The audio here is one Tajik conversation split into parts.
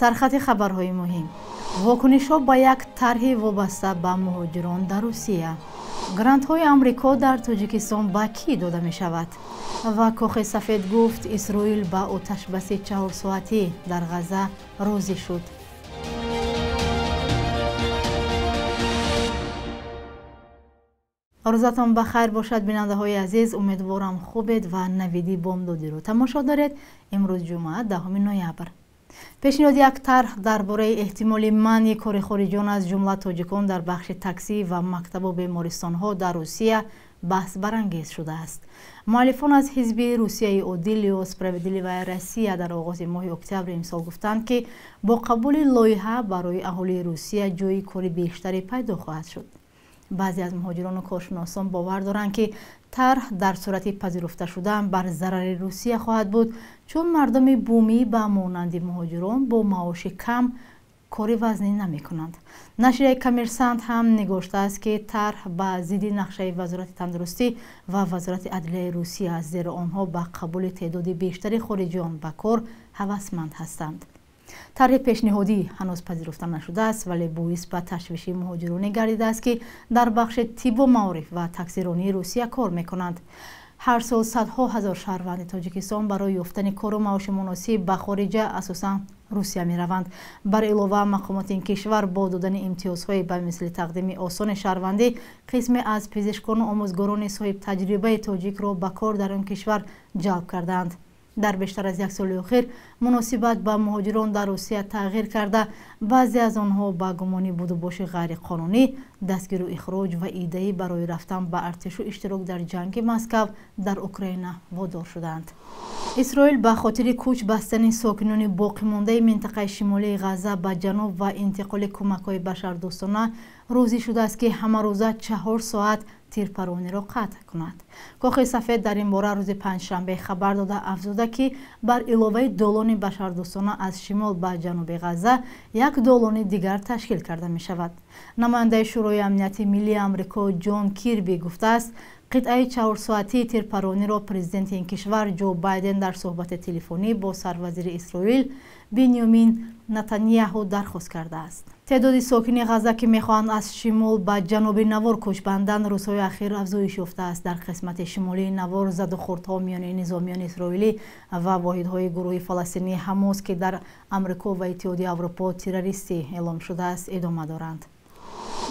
Сархати хабарҳои муҳим. Вокунишҳо ба як тарҳи вобаста ба муҳоҷирон дар Русия. Грантҳои Амрико дар Тоҷикистон ба кӣ дода мешавад? Ва Кохи Сафед гуфт, Исроил ба оташбаси чаҳорсоатӣ дар Ғазза розӣ шуд. Рӯзатон ба хайр бошад, бинандаҳои азиз. Умедворам, хубед ва Навиди бомдодиро тамошо доред. Имрӯз ҷумъа, 10 ноябр. Пешниҳоди як тарҳ дар бораи эҳтимоли манъи кори хориҷиён, аз ҷумла тоҷикон, дар бахши таксӣ ва мактабу бемористонҳо дар Русия баҳсбарангез шудааст. Муаллифон аз ҳизби Русияи одил ё «Справедливая Россия» дар оғози моҳи октябри имсол гуфтанд, ки бо қабули лоиҳа барои аҳолии Русия ҷойи кори бештаре пайдо хоҳад шуд. Баъзе аз муҳоҷирону коршиносон бовар доранд, ки тарҳ дар сурати пазируфта шудан бар зарари Русия хоҳад буд, чун мардуми бумӣ ба монанди муҳоҷирон бо маоши кам кори вазнин намекунанд. Нашрияи «Коммерсант» ҳам нигоштааст, ки тарҳ ба зидди нақшаи Вазорати тандурустӣ ва Вазорати адлияи Русия аст, зеро онҳо ба қабули теъдоди бештари хориҷиён ба кор ҳавасманд ҳастанд. Тарҳи пешниҳодӣ ҳанӯз пазируфта нашудааст, вале боис ба ташвиши муҳоҷироне гардидааст, ки дар бахши тиббу маориф ва таксиронии Русия кор мекунанд. Ҳар сол садҳо ҳазор шаҳрванди Тоҷикистон барои ёфтани кору маоши муносиб ба хориҷа, асосан Русия, мераванд. Бар илова, мақомоти ин кишвар бо додани имтиёзҳое ба мисли тақдими осони шаҳрвандӣ қисме аз пизишкону омӯзгорони соҳибтаҷрибаи тоҷикро ба кор дар он кишвар ҷалб кардаанд. Дар бештар аз як соли охир муносибат ба муҳоҷирон дар Русия тағйир карда, баъзе аз онҳо ба гумони будубоши ғайриқонунӣ дастгиру ихроҷ ва иддаӣ барои рафтан ба артишу иштирок дар ҷанги Москав дар Украина водор шуданд. Исроил ба хотири кӯч бастани сокинони боқимондаи минтақаи шимолии Ғазза ба ҷануб ва интиқоли кӯмакҳои башардӯстона розӣ шудааст, ки ҳамарӯза 4 соат тирпарониро қатъ кунад. Кохи Сафед дар ин бора рӯзи панҷшанбе хабар дода, афзуда, ки бар иловаи долони башардӯстона аз шимол ба ҷануби Ғазза як долони дигар ташкил карда мешавад. Намояндаи Шӯрои амнияти миллии Амрико Ҷон Кирби гуфтааст, қитъаи чаҳорсоатии тирпарониро президенти ин кишвар Ҷо Байден дар суҳбати телефонӣ бо сарвазири Исроил Бинёмин Натаньяҳу дархост кардааст. Теъдоди сокини Ғазза, ки мехоҳанд аз шимол ба ҷануби навор кӯч банданд, рӯзҳои ахир афзоиш ёфтааст. Дар қисмати шимолии навор задухӯрдҳо миёни низомиёни исроилӣ ва воҳидҳои гурӯҳи фаластинии Ҳамос, ки дар Амрико ва Иттиҳоди Аврупо террористӣ эълом шудааст, идома доранд.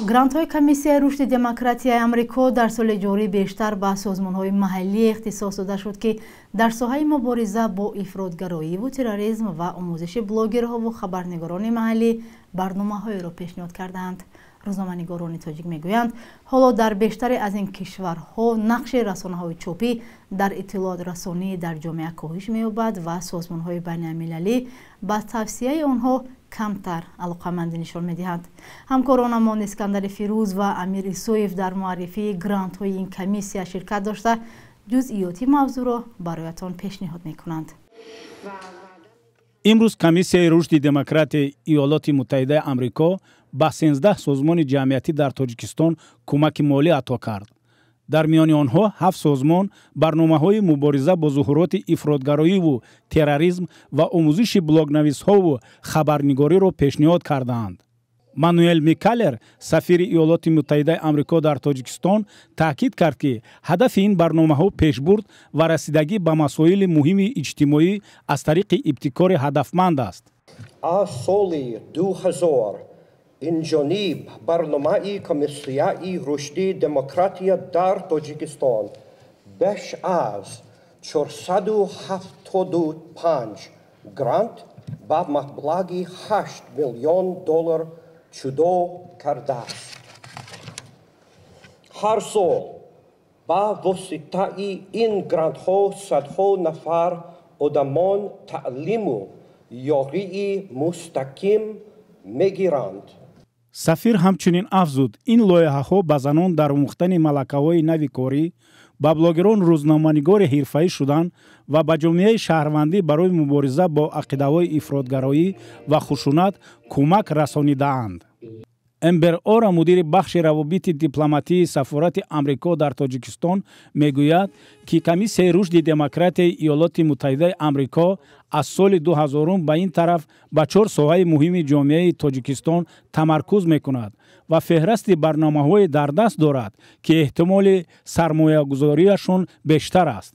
Грантҳои Комиссияи рушди демократияи Амрико дар соли ҷорӣ бештар ба созмонҳои маҳаллӣ ихтисос дода шуд, ки дар соҳаи мубориза бо ифротгароиву терроризм ва омӯзиши блогерҳову хабарнигорони маҳаллӣ барномаҳоеро пешниҳод кардаанд. Рӯзноманигорони тоҷик мегӯянд, ҳоло дар бештаре аз ин кишварҳо нақши расонаҳои чопӣ дар иттилоотрасонӣ дар ҷомеа коҳиш меёбад ва созмонҳои байналмилалӣ ба тавсияи онҳо камтар алоқамандӣ нишон медиҳанд. Ҳамкоронамон Искандари Фирӯз ва Амир Исоев дар муаррифии грантҳои ин комиссия ширкат дошта, ҷузъиёти мавзӯъро бароятон пешниҳод мекунанд. Имрӯз Комиссияи рушди демократияи Иёлоти Муттаҳидаи Амрико ба 13 созмони ҷамъиятӣ дар Тоҷикистон кӯмаки молӣ ато кард. Дар миёни онҳо ҳафт созмон барномаҳои мубориза бо зуҳуроти ифротгароиву терроризм ва омӯзиши блогнависҳову хабарнигориро пешниҳод кардаанд. Мануэл Микалер, сафири Иёлоти Муттаҳидаи Амрико дар Тоҷикистон, таъкид кард, ки ҳадафи ин барномаҳо пешбурд ва расидагӣ ба масоили муҳими иҷтимоӣ аз тариқи ибтикори ҳадафманд аст. Аз соли 2000 инҷониб барномаи Комиссияи рушди демократия дар Тоҷикистон беш аз 475 грант ба маблағи 8 миллион доллар ҷудо кардааст. Ҳар сол ба воситаи ин грантҳо садҳо нафар одамон таълиму ёрии мустақим мегиранд. Сафир ҳамчунин афзуд, ин лоиҳаҳо ба занон дар омӯхтани малакаҳои нави корӣ, ба блогерон рӯзноманигори ҳирфаӣ шудан ва ба ҷомеаи шаҳрвандӣ барои мубориза бо ақидаҳои ифротгароӣ ва хушунат кӯмак расонидаанд. Эмбер Ора, мудири бахши равобити дипломатии сафорати Амрико дар Тоҷикистон, мегӯяд, ки Комиссияи рушди демократияи Иёлоти Муттаҳидаи Амрико аз соли 2000 ба ин тараф ба чор соҳаи муҳими ҷомеаи Тоҷикистон тамаркуз мекунад ва феҳрасти барномаҳое дар даст дорад, ки эҳтимоли сармоягузориашон бештар аст.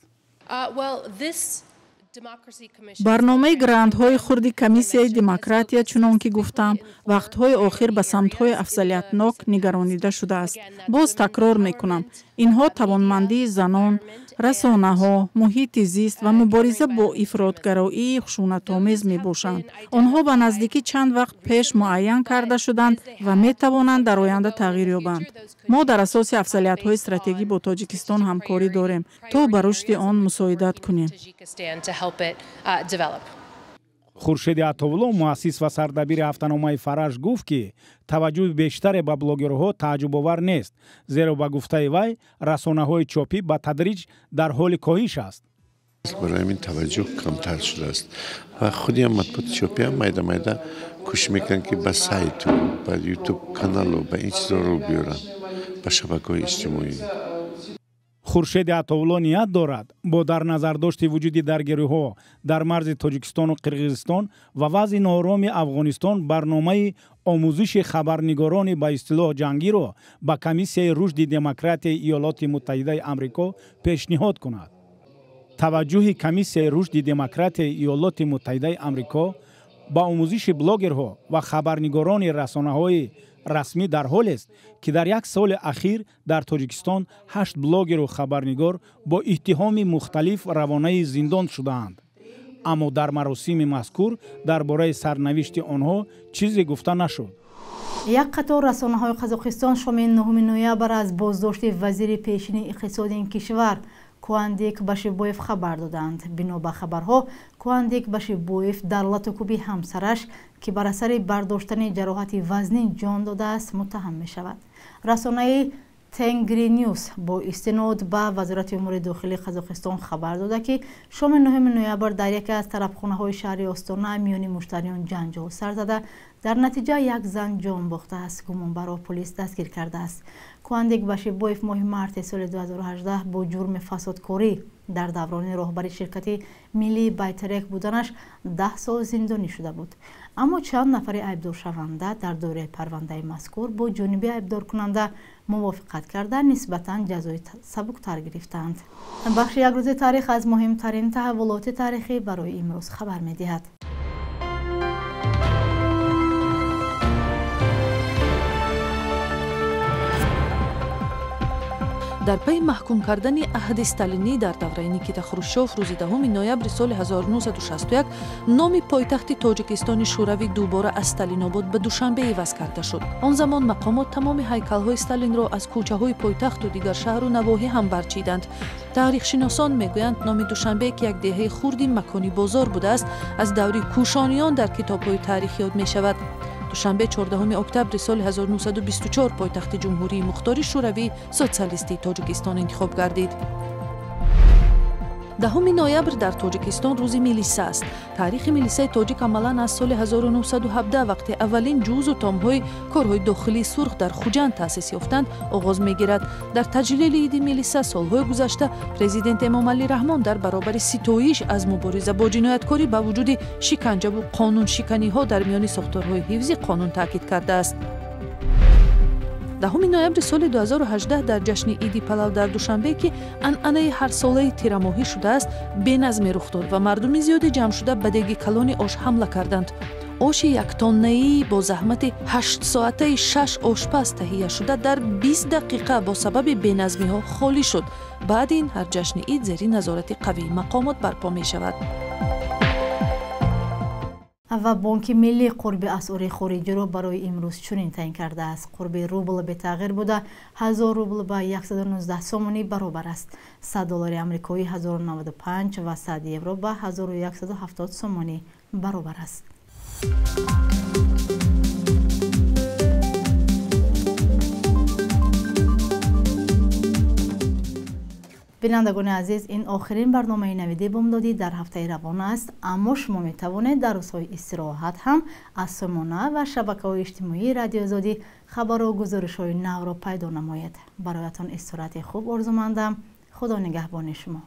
Барномаи грантҳои хурди Комиссияи демократия, чунон ки гуфтам, вақтҳои охир ба самтҳои афзалиятнок нигаронида шудааст. Боз такрор мекунам, инҳо тавонмандии занон, расонаҳо, муҳити зист ва мубориза бо ифротгароии хушунатомез мебошанд. Онҳо ба наздикӣ чанд вақт пеш муайян карда шуданд ва метавонанд дар оянда тағйир ёбанд. Мо дар асоси афзалиятҳои стратегӣ бо Тоҷикистон ҳамкорӣ дорем, то ба рушди он мусоидат кунем. Хуршеди Атовулло, муассис ва сардабири ҳафтаномаи Фараж, гуфт, ки таваҷҷӯҳи бештаре ба блогерҳо тааҷҷубовар нест, зеро ба гуфтаи вай расонаҳои чопӣ ба тадриҷ дар ҳоли коҳиш аст. Барои ҳамин таваҷҷӯҳ камтар шудааст ва худи ҳам матбуоти чопӣ ҳам майда майда кӯшиш мекунанд, ки ба сайту, ба ютуб каналу, ба ин чизо рӯ биёранд, ба шабакаҳои иҷтимоӣ. Хуршеди Атовулло ният дорад бо дар назардошти вуҷуди даргириҳо дар марзи Тоҷикистону Қирғизистон ва вазъи ноороми Афғонистон барномаи омӯзиши хабарнигорони ба истилоҳ ҷангиро ба Комиссияи рушди демократияи Иёлоти Муттаҳидаи Амрико пешниҳод кунад. Таваҷҷӯҳи Комиссияи рушди демократияи Иёлоти Муттаҳидаи Амрико ба омӯзиши блогерҳо ва хабарнигорони расонаҳои расмӣ дар ҳолест, ки дар як соли ахир дар Тоҷикистон 8 блогеру хабарнигор бо иттиҳоми мухталиф равонаи зиндон шудаанд. Аммо дар маросими мазкур дар бораи сарнавишти онҳо чизе гуфта нашуд. Як қатор расонаҳои Қазоқистон шоми 9 ноябр аз боздошти вазири пешини иқтисоди ин кишвар Куандик Башибоев хабар доданд. Бино ба хабарҳо, Куандик Башибоев дар латукӯби ҳамсараш, ки бар асари бардоштани ҷароҳати вазнин ҷон додааст, муттаҳам мешавад. Расонаи Тенгри Ньюс бо истинод ба Вазорати умури дохилии Қазоқистон хабар дода, ки шоми 9 ноябр дар яке аз тарабхонаҳои шаҳри Остона миёни муштариён ҷанҷол сар зада, дар натиҷа як зан ҷон бохтааст. Гумонбарро полис дастгир кардааст. Куандик Башибоев моҳи марти соли 2018 бо ҷурми фасодкорӣ дар даврони роҳбари ширкати миллии Байтерек буданаш 10 сол зиндонӣ шуда буд. Аммо чанд нафари айбдоршаванда дар доираи парвандаи мазкур бо ҷониби айбдоркунанда мувофиқат карда, нисбатан ҷазои сабуктар гирифтаанд. Бахши як рӯзи таърих аз муҳимтарин таҳаввулоти таърихӣ барои имрӯз хабар медиҳад. Дар пайи маҳкум кардани аҳди сталинӣ дар давраи Никита Хрущев рӯзи 10 ноябри соли 1961 номи пойтахти Тоҷикистони Шӯравӣ дубора аз Сталинобод ба Душанбе иваз карда шуд. Он замон мақомот тамоми ҳайкалҳои Сталинро аз кӯчаҳои пойтахту дигар шаҳру навоҳӣ ҳам барчиданд. Таърихшиносон мегӯянд, номи Душанбе, ки як деҳаи хурди макони бозор будааст, аз даври кӯшониён дар китобҳои таърих ёд мешавад. Душанбе 14 октябри соли 1924 пойтахти Ҷумҳурии Мухтори Шӯравии Социалистии Тоҷикистон интихоб гардид. 10 ноябр дар Тоҷикистон рӯзи милиса аст. Таърихи милисаи тоҷик амалан аз соли 1917, вақте аввалин ҷузу томҳои корҳои дохилии сурх дар Хуҷанд таъсис ёфтанд, оғоз мегирад. Дар таҷлили иди милиса солҳои гузашта президент Эмомалӣ Раҳмон дар баробари ситоиш аз мубориза бо ҷинояткорӣ ба вуҷуди шиканҷаву қонуншиканиҳо дар миёни сохторҳои ҳифзи қонун таъкид кардааст. 10 ноябри соли 2018 дар ҷашни иди палав дар Душанбе, ки анъанаи ҳарсолаи тирамоҳӣ шудааст, беназме рух дод ва мардуми зиёде ҷамъшуда ба деги калони ош ҳамла карданд. Оши яктоннаӣ бо заҳмати ҳаштсоатаи 6 ошпаз таҳия шуда дар 20 дақиқа бо сабаби беназмиҳо холӣ шуд. Баъд ин ҳар ҷашни ид зери назорати қавии мақомот барпо мешавад. Ва Бонки Миллӣ қурби асъори хориҷиро барои имрӯз чунин таъин кардааст. Қурби рубл бетағйир буда, 1000 рубл ба 119 сомонӣ баробар аст. 100 доллари амрикоӣ 1095 ва 100 евро ба 1170 сомонӣ баробар аст. Бинандагони азиз, ин охирин барномаи Навиди бомдодӣ дар ҳафтаи равон аст, аммо шумо метавонед дар рӯзҳои истироҳат ҳам аз сомона ва шабакаҳои иҷтимоии Радиои Озодӣ хабару гузоришҳои навро пайдо намоед. Бароятон истироҳати хуб орзумандам. Худо нигаҳбони шумо.